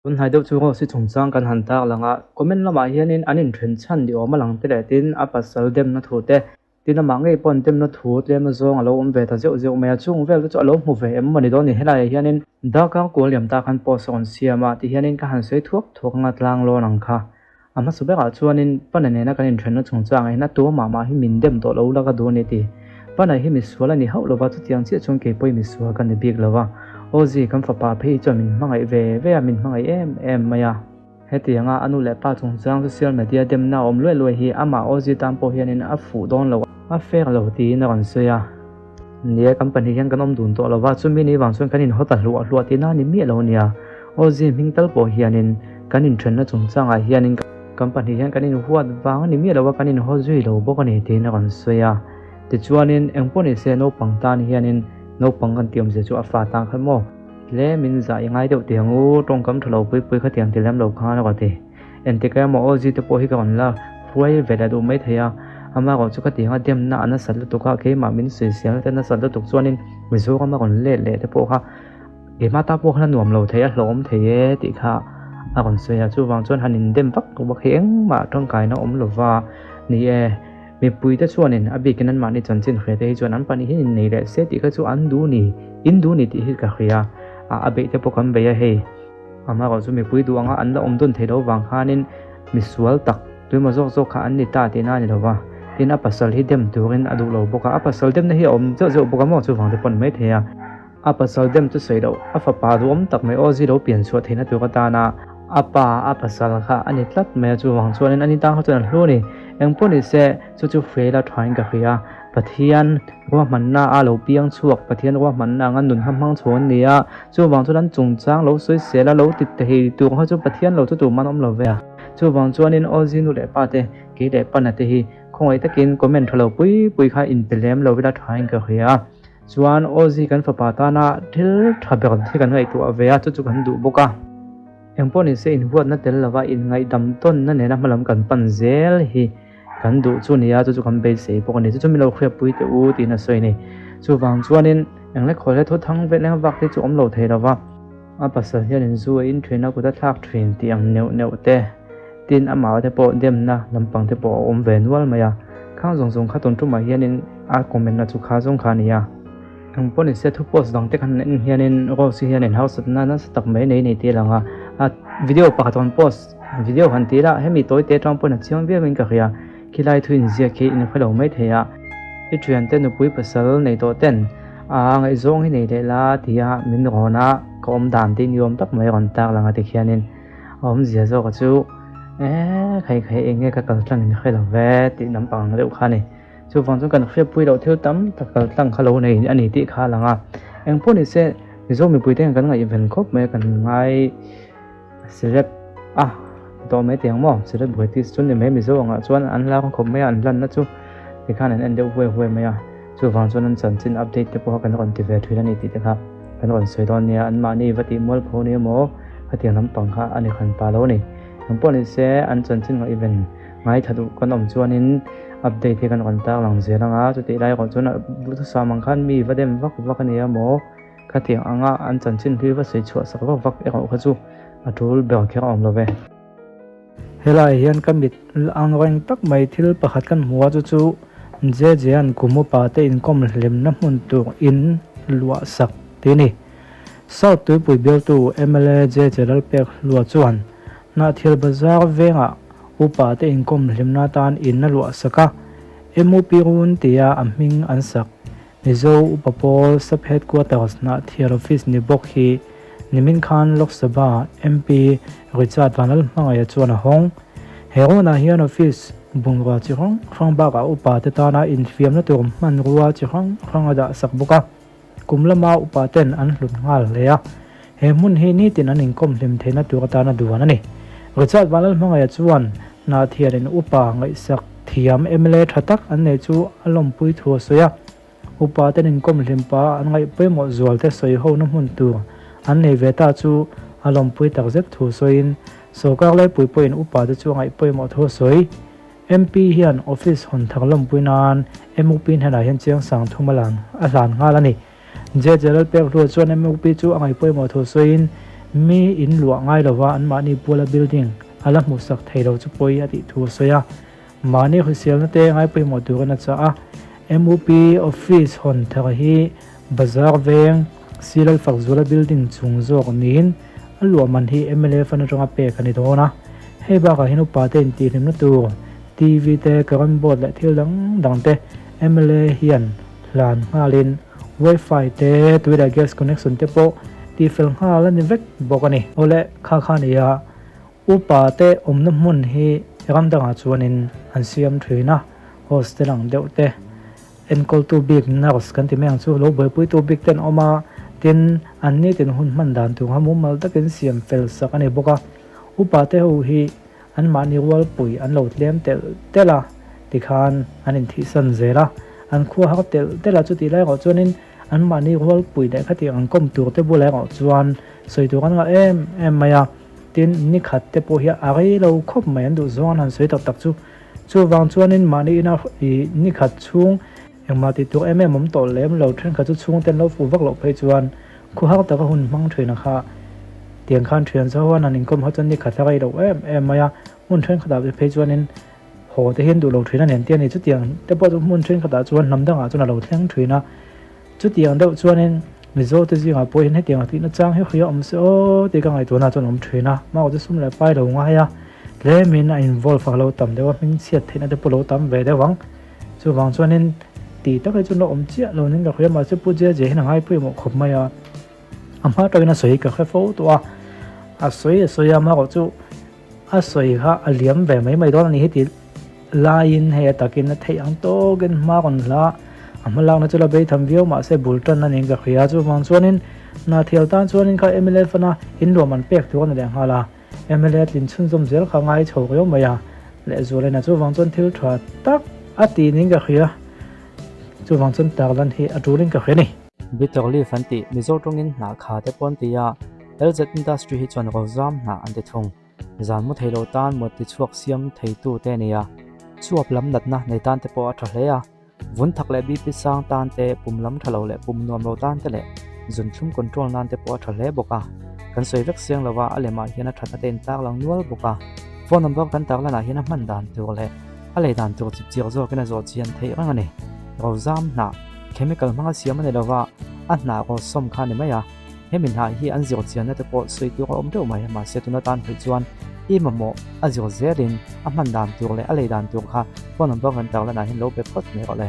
Tunhnai deuh chu Rose-i chungchang kan han tar lang a, comment lamah hianin an inthen chhan ni awm a lang te leh tin a pasal demna thu te, tin amah ngei pawh an demna thu tlem azawng a lo awm ve ta zeuh zeuh mai a, chung vel te chu a lo hmu ve em maw ni dawn ni helaiah hianin darkar kual liam ta khan post a rawn siam a tihianin ka han sawi thuak thuak anga tlang lawn ang kha. A hmasa berah chuanin Pana nena kan inthenna chungchangah hian a tu amah mah hi min dem tawh lo la ka duh a ni ti. Pana hi misual a ni hauh lova, chutiang chiah chuan kei pawhin misual ka ni bik lo va. Ozzy kan fapa phei hi chuan min hmangaih ve ve a, min hmangaih em em mai a. Hetianga a nu leh pa chungchang social media demna a awm luai luai hi amah Ozzy tan pawh hianin a fuh dawn lo, a fair lo tiin a rawn sawi a. Nia, kan pahnih hian kan awm dun tawh lo va, chumi ni vang chuan kan inhaw ta hluah hluah tihna a ni miah lo nia. Awzi hming tal pawh hianin kan inthenna chungchangah hianin kan pahnih hian kan inhuat vang a ni miah lo va, kan inhaw zui lo bawk a ni tiin a rawn sawi a. Tichuanin engpawh ni se naupang tan hianin naupang kan tih awmzia chu a fa tan kha maw? Tlemin zah i ngai deuh tih ang u, tawngkam tha lo pui pui kha tiang ti lem lo khan a rawn ti. Engtikah emaw Ozzy te pawh hi ka rawn la hruai ve leh duh maithei a, amaherawh chu ka ti ang a demna a nasat lutuk a, keimah min sawisel te nasat lutuk chuanin Mizoram a rawn let leh te pawh kha keimah ta pawh khan a nuam lo thei a hlawhawm thei e tih kha a rawn sawi a, chuvang chuan han indem vak vak hi engmah tangkaina awm lova ni e. Mipui te chuanin a bikin anmahni chanchin hria te hi chuan an pahnih hian innei leh se tih kha chu an duh ni, in duh ni tih hi ka hria a, a beih te pawh kan bei a hei. Amaherawh chu mipui duh anga an la awm dun theih loh vang khanin misual tak tuemaw zawk zawk kha an ni ta tihna a ni lo va, tin a pasal hi dem turin a duh lo bawk a, a pasal demna hi a awm zeuh zeuh bawk a maw chuvang te pawh a ni maithei a, a pasal dem chu sawi loh a fapa duhawm tak mai aw zilo pian chhuah theihna tur atana a pa a pasal kha a ni tlat mai a, chuvang chuanin ani tan kha chuan an hlu a ni, engpawh ni se chu chu hriaila thain ka hria. Pathian ruahmanna a lo piang chhuak, Pathian ruahmanna anga nun kha hmang chho an ni a, chuvang chuan an chungchang lo sawi sel a, lo ti thei tur kha chu Pathian lo chu tumah an awm lo ve a. Chuvang chuanin aw Zinu leh pa te, kei leh Pana te hi khawngaih takin comment tha lo pui pui kha inpe lem lo ila thain ka hria a. Chuan aw Zi kan fapa tana thil tha ber hi kan ngaihtuah ve a, chu chu kan duh bawk a. Engpawh nise inhuatna tel lova inngaihdam tawnna nena hmalam kan pan zel hi Kan duh chu nia, chu chu kan beisei bawk a ni. Chu chu min lo hriatpui teh u tiin a sawi a ni. Chuvang chuanin eng le khawi le thu thang vel eng vak te chu awm lo thei lo va. A pasal hianin zu a in thin a, kut a thlak thin tih ang neuh neuh te, tin amah te pawh demna lampang te pawh a awm ve nual mai a. Khang zawng zawng kha tun tumah hianin a comment na chu kha zawng kha a ni a. Eng pawh ni se thu post dang te khan en hianin Rose hianin harsatna nasa tak mai nei nei tih a lang a. A video pakhat rawn post Video han ti la, hemi tawi te atang pawhin a chiang viau in ka hria, khilai thu inziak hi in hre lo mai thei a, i thiante nupui pasal nei tawh ten a ngaihzawng hi nei leh la tia min rawn a, ka awm dan te ni awm tak mai rawn tak lang a ti khianin a awmzia zawk a chu e khai khai eng nge ka kal tlang in hre lo ve tih lampang ang deuh kha a ni. Chuvang chuan kan hriatpui loh thil tam tak kal tlang kha lo nei a ni tih kha a lang a, engpawh ni se Mizo mipui te hian kan ngaihven khawp mai a, kan ngai. Celeb a tawh mai tih ang maw celebrities chu ni mai Mizo angah chuan an lar khawp mai a an lanna chu tikhan an en deuh huai huai mai a chuvang chuan an chanchin update te pawh kha kan rawn ti ve thin a ni tih te kha kan rawn sawi dawn nia anmahni va tih mual pho nia maw khatiang lampang kha a ni hran pa lo a ni engpawh ni se an chanchin ngaihven ngaithla duh kan awm chuanin update hi kan rawn tarlang zel ang a chutih lai erawh chuan duhthusam ang khan mi va dem vak vak a nia maw. Khatiang anga an chanchin hlui va sawi chhuah sak vak vak erawh kha chu a tul ber kher a awm lo ve. Helaiah hian ka mit ang reng tak mai thil pakhat kan hmu a, chu chu JJ-a'n kum upa te inkawm hlimna hmun tur in luah sak tih a ni. South Tuipui bialtu mla JJ Lalpek Hlua chuan Hnahthial Bazar vengah upa te inkawm hlimna atan in a luah sak a, MUP Run tia a hming an sak. Mizo Upa Pawl Sub Headquarters Hnahthial Office ni bawk hi nimin khan Lok Sabha MP Richard Vanlalhmangaia chuan a hawng. He rawnah hian office bungrua chi hrang hrang bakah upa te tana infiamna tur hmanrua chi hrang hrang a dah sak bawk a. Kum lama upa ten an hlut nghal hle a, he hmun hi nitin an inkawm hlim theihna tur atana duan a ni. Richard Vanlalhmangaia chuan Hnahthialin upa ngaihsak thiam mla tha tak an nei chu a lawmpui thu a sawi a, upa ten inkawm hlim pa an ngaih pawimawh zual te sawi hona hmun tur an nei ve ta chu a lawmpui takzet thu sawiin sawrkar laipui pawhin upa te chu a ngaih pawimawh thu a sawi. MP hian office hawn thar lawmpui nan MUP hnenah hian chiang sang thum a lan a hlan nghal a ni. JJ Lalpekhlua chuan MUP chu a ngaih pawimawh thu sawiin Mi in luah ngai lova anmahni puala building a la hmuhsak thei lo chu pawi a tih thu a sawi a. Mahni hriselna te ngai pawimawh turin a chah a. MUP office hawn thar hi Bazar veng Silal Fakzuala building chung zawk niin a luah man hi mla fund atanga pek a ni dawn a. Hei bakah hian upa te intihhlimna tur TV te, current board leh thil dang dang te mla hian hlan nghalin wifi te, tui leh gas connection te pawh tihfel nghal a ni vek bawk a ni. Awle kha kha nia Upa te awmna hmun hi ram dangah chuanin an siam thin a, hostel ang deuh te, enkawltu bik nurse kan ti mai ang chu, lo buaipuitu bik te an awm a, tin an nitin hun hman dan tur kha mumal takin siam fel sak a ni bawk a. Upa te ho hi anmahni rualpui an lo tlem telh telh a, tikhan an inthihsan zel a, an khua har telh telh a, chutih lai erawh chuanin anmahni rualpui leh khatiang an kawm tur te bulah erawh chuan sawi tur an ngah em em mai a. Tin, ni khat te pawh hi a rei lo khawp mai an duh zawng an han sawi tak tak chu. Chuvang chuanin mahni ina ih ni khat chhung engmah tih tur em em awm tawh lem lo thenkhat chu chhungte an lo fuh vak loh phei chuan khuhar taka hun hmang thin a kha. Tiang khan thian zo an han inkawm ho chuan ni khat a rei lo em em mai a, hmun thenkhatah te phei chuanin haw te hian duh lo thin a ni an ti a ni. Chutiang te pawh chu hmun thenkhatah chuan hnam dangah chuan a lo thleng thin a. Chutiang deuh chuanin Mizo te zingah pawh hian hetiang a tihna chang hi hria awm se aw tih ka ngaihtuahna chuan awm thin a, mah chu sum leh pai lo ngai a, tlemin a involve a lo tam deuh a, hmingchhiat theihna te pawh lo tam ve deuh ang. Chuvang chuanin tih tak hi chu la awm chiah lo nin ka hria mahse Pu Jeje hian a ngai pawimawh khawp mai a, a hma tawkin a sawi ka hre fo tawh a, a sawi a sawi a marawh chu a sawi kha a liam ve mai mai dawn a ni hi tih laiin hei a takin a theih ang tawkin hma rawn hla a hma lakna chu la bei tham viau mahse bul tan a niin ka hria chuvang chuanin hna thial tan chuanin kha mla fana inluam an pek tur a ni leh nghal a mla tlin chhunzawm zel kha ngai chho riau mai a lehzual in a chuvang chuan thil tha tak a tih niin ka hria chuvang chuan tarlan hi a tulin ka hria a ni. Bitter leaf an tih Mizo tawngin hnah kha te pawh an ti a. LZ Industry hi chuan rozam hnah an ti thung. Zan mu thei lo tan mawt ti chhuak siam theitu te a ni a. Chuap lam natna nei tan te pawh a tha hle a. Vun thak leh BP sang tan te, pum lam tha lo leh pum nuam lo tan te leh zun thlum control nan te pawh a tha hle bawk a. Kan sawi vek siang lo a, a lemah hian a thatna te intlak lang nual bawk a. Phone number kan tarlanah hian a hman dan tur leh a lei dan tur chip chiak zawkin a zawh chian theih reng a ni. Rozam hnah, chemical hmanga siam a ni lo va, a hnah rawsawm kha a ni mai a. Hemi hnah hi an zir chianna te pawh sawi tur a awm deuh mai, mahse tuna tan hmuh chuan i mamawh a zir zelin a hman dan tur leh a lei dan tur kha phone number kan tarlanah hian lo be phawt mai rawh le.